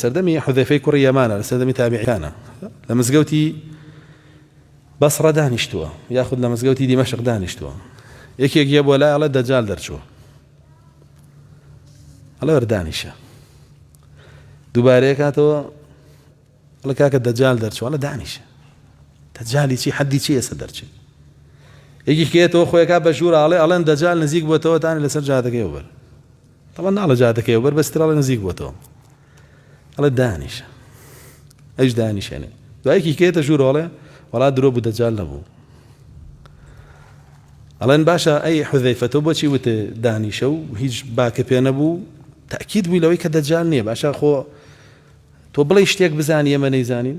سەردەمی حوزەیفەی کوڕی یەمانە لە سەردەمی تابعیەکانە لە مزگەوتی بەسڕە دانیشتووە یاخود لە مزگەوتی دیمەشق دانیشتووە یەکێک یە بۆ لای ئەڵێ دەجال دەرچووە ئەڵێ وەرە دانیشە دووبارەیە کاتەوە ئەڵێ کاکە دەجال دەرچووە ئەڵێ دانیشە دەجالی چی حەدی چی ئێستا دەرچێت یەکی کێتەوە خۆیەکە بە ژوور ئاڵێ ئەڵێن دەجال نزیک بۆتەوە تانی لەسەر جادەکەی وبەر تەبعەن ناڵێ جادەکەی ئەوبەر بەس تر ئەڵێ نزیک بۆتەوە ئەڵێ دانیشە ئەویش دانیشێنێ دوایەکی کێتە ژوورەوە ئەڵێ وەڵا درۆ بوو دەجال نەبوو ئەڵێن باشە ئەی حوزەیفە تۆ بۆچی وت دانیشە و هیچ باکە پێ نەبوو تاکید بووی لەوەی کە دەجال نییە باشە خۆ تۆ بڵێ شتێک بزانی ئێمە نەیزانین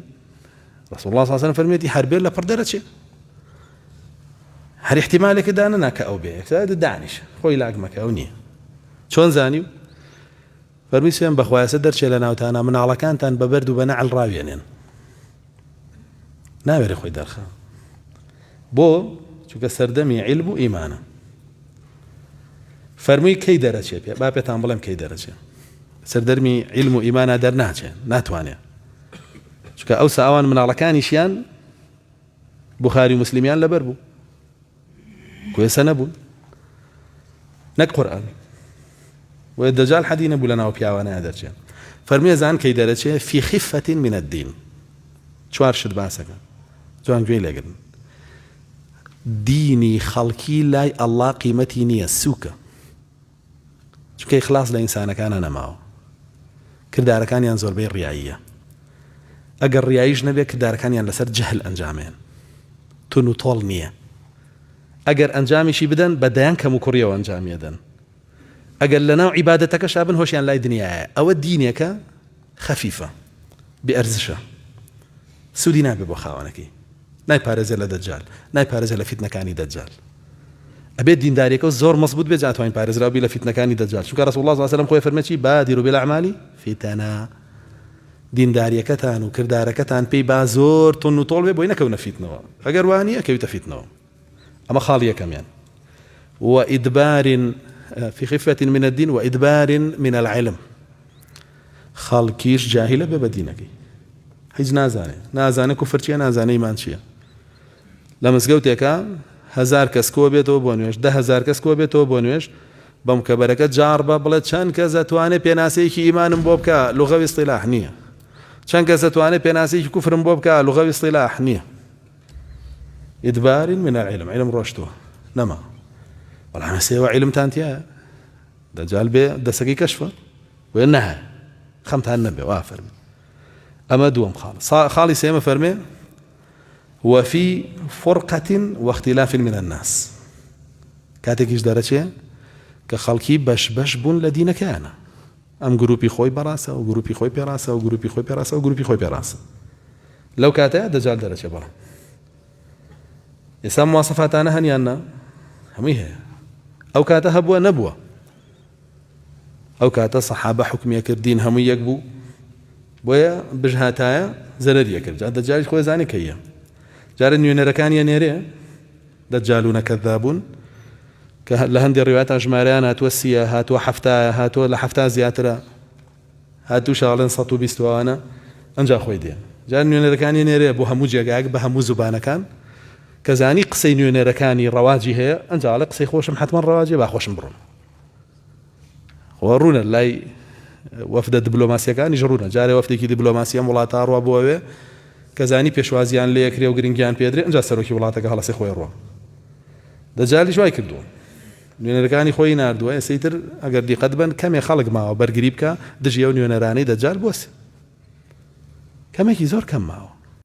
رسول الله صلی الله علیه و سلم فەرموویەتی هەر بێت لە پڕ دەرەچێ هەر احتیمالێکە دانەنا کە ئەو بێ یەکسەر دانیش خۆی لاک مەکە ئەو نییە چۆن زانی و فەرمی سوێن بەخوایەسە دەرچێ لە ناوتانە مناڵەکانتان بە بەرد و بە نەعل ڕاوێنێن ناوێرە خۆی دەرخە بۆ چونکە سەردەمی عیلم و ئیمانە فەرمووی کەی دەرەچێ پێ با پێتان بڵێم کەی دەرەچێ سەردەرمی عیلم و ئیمانە دەرناچێ ناتوانێ چونکە ئەوسا ئەوان مناڵەکانیشیان بخاری و مسلمیان لەبەر بوو کوێسە نەبوون نەک قورآن و دەجال حەدی نەبوو لە ناو پیاوانە دەرچێ فەرمیێ زان کەی دەرەچێ فی خفة من الدین چوار شت باسەکە جوان گوێی لێگرن دینی خەڵکی لای ئەڵڵا قیمەتی نییە سووکە چونکە ئیخلاص لە ئینسانەکانا نەماوە کردارەکانیان زۆربەی ڕیاییە ئەگەر ڕیاییش نەبێت کردارەکانیان لەسەر جەهل ئەنجامێن تون و تۆڵ نییە ئەگەر ئەنجامیشی بدەن بە دەیان کەم و کوڕیەوە ئەنجامیەدەن ئەگەر لەناو عیبادەتەکەشا بن هۆشیان لای دنیایە ئەوە دینێکە خەفیفە بێ ئەرزشە سوودی نابێ بۆ خاوەنەکەی نایپارێزێ لە دەجال نایپارێزێ لە فیتنەکانی دەجال ئەبێت دینداریەکە زۆر مەزبوط بێت جا توانین پارێزراو بی لە فیتنەکانی دەجال چونکە رسول الله صلی الله علیه و سلم خۆی فەرمێ چی بادروا بالاعمال فتنا دینداریەکەتان و کردارەکەتان پێی با زۆر تون و تۆڵ بێ بۆی نەکەونە فیتنەوە ئەگەر وانی ئەکەویتە فیتنەوە ئەمە خاڵی یەکەمیان وإدبار في خفة من الدين وإدبار من العلم خەڵکیش جاهیلە بێ بە دینەکەی هیچ نازانێ نازانێ کوفر چییە نازانێ ئیمان چییە لە مزگەوتێکا هەزار کەس کۆ بێتەوە بۆ نوێژ 10000 کەس کۆ بێتەوە بۆ نوێژ بەم کەبەرەکە جاڕ بە بڵێ چەند کەس دەتوانێت پێناسەیەکی ئیمانم بۆ بکە لغەوی اصطلاح نییە چەند کەس دەتوانێت پێناسەیەکی کوفرم بۆ بکە لغەوی اصطلاح نییە إدبار من العلم علم ڕۆشتووە نەما بەڵام سێوە علمتان تایە دەجال بێ دەسەکەی کەشفە وێ نەهە خەمتان نەبێ وا فەرمی ئەمە دووەم خاڵ خاڵی سێمە فەرمێ وفی فرقة واختلاف من الناس کاتێکیش دەرەچێ کە خەڵکی بەش بەش بوون لە دینەکەیانە ئەم گروپی خۆی بەڕاستە و گروپی خۆی پێڕاستە و گروپی خۆی پێڕاستە و گروپی خۆی پێڕاستە لەو کاتەیە دەجال دەرەچێ بەڵام ئێستا مواسەفاتانە هەن یان نا هەمووی هەیە ئەو کاتە هەبووە نەبووە ئەو کاتە سەحابە حکمیە کردین هەموو یەک بوو بۆیە بژهاتایە زەرەریە کرد جا دەجالیش خۆی زانێ کەیە جارە نوێنەرەکانیە نێرێ دەجالونە کەذابون کە لە هەندێک ڕیوایەتان ژمارەیان هاتووە سیە هاتووە حەفتایە هاتووە لە حەفتا زیاترە هاتووشە ئەڵێن 120 وانە ئەنجا خۆی دێ جا نوێنەرەکانی نێرێ بۆ هەموو جێگایەک بە هەموو زوبانەکان کە زانی قسەی نوێنەرەکانی ڕەواجی هەیە ئەنجا ئەڵێ قسەی خۆشم حتمما ڕەواجی با خۆشم بڕۆم خۆ ڕوونە لای وەفدە دبلۆماسیەکانیش ڕوونە جارێ وەفدێکی دیبلۆماسی ئەم وڵاتە ڕوا بۆ ئەوێ کە زانی پێشوازیان لێکرێ و گرنگیان پێدرێ ئەنجا سەرۆکی وڵاتەکە هەڵەسێ خۆی ڕوا دەجالیش وای کردووە نوێنەرەکانی خۆی ناردووە ئێستا تر ئەگەر دیقەت بن کەمێ خەڵک ماوە بەرگری بکە دژی ئەو نوێنەرانەی دەجال بۆسێ کەمێکی زۆر کەم ماوە.